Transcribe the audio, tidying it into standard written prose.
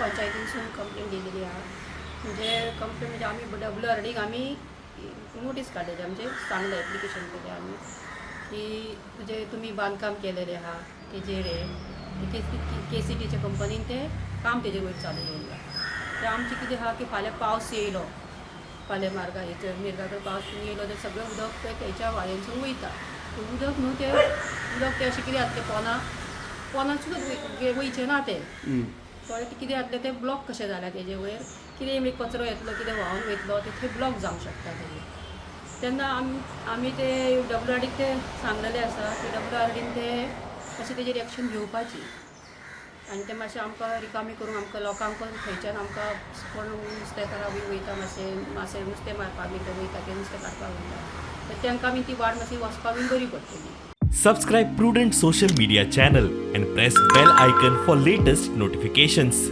पंचायतीनसून complain दिलेली आहा. म्हणजे कंप्लेन म्हणजे आमी डब्ल्यू आर डीक आमी नोटीस काडलेली, म्हणजे सांगलें, एप्लिकेशन केलें आमी की म्हणजे तुमी बांदकाम केलेलें आहा तेजेर, हे के सी टीच्या कंपनीन ते काम तेजे वयर चालू दवरलां. ते आमचें कितें आहा की फाल्यां पावस येयलो, फाल्यां मार्गा हेचेर मिर्गाचो पावस येयलो तर सगळें उदक तें तेच्या वाऱ्यांसून वयता. तें उदक न्हू, तें उदक तें अशें कितें जातलें, पोना पोनासून वयचें ना तें. कळ्ळें? तें कितें जातलें, तें ब्लॉक कशें जालां तेजे वयर, कितें मागीर कचरो येतलो, कितें व्हांवन वयतलो, ते थंय ब्लॉक जावंक शकता तेजेर. तेन्ना आमी ते डब्ल्यू आर डीक ते सांगलेलें आसा की डब्ल्यू आर डीन ते मातशें तेजेर एक्शन घेवपाची आनी ते मातशें आमकां रिकामी करूंक, आमकां लोकांक थंयच्यान आमकां कोण नुस्तेकारां बी वयता, मातशें मातशें नुस्तें मारपाक बी ते वयता, ते नुस्तें काडपाक वयता, तर तांकां बी ती वाट मातशी वचपाक बी बरी पडटली. Subscribe Prudent Social Media channel and press bell icon for latest notifications.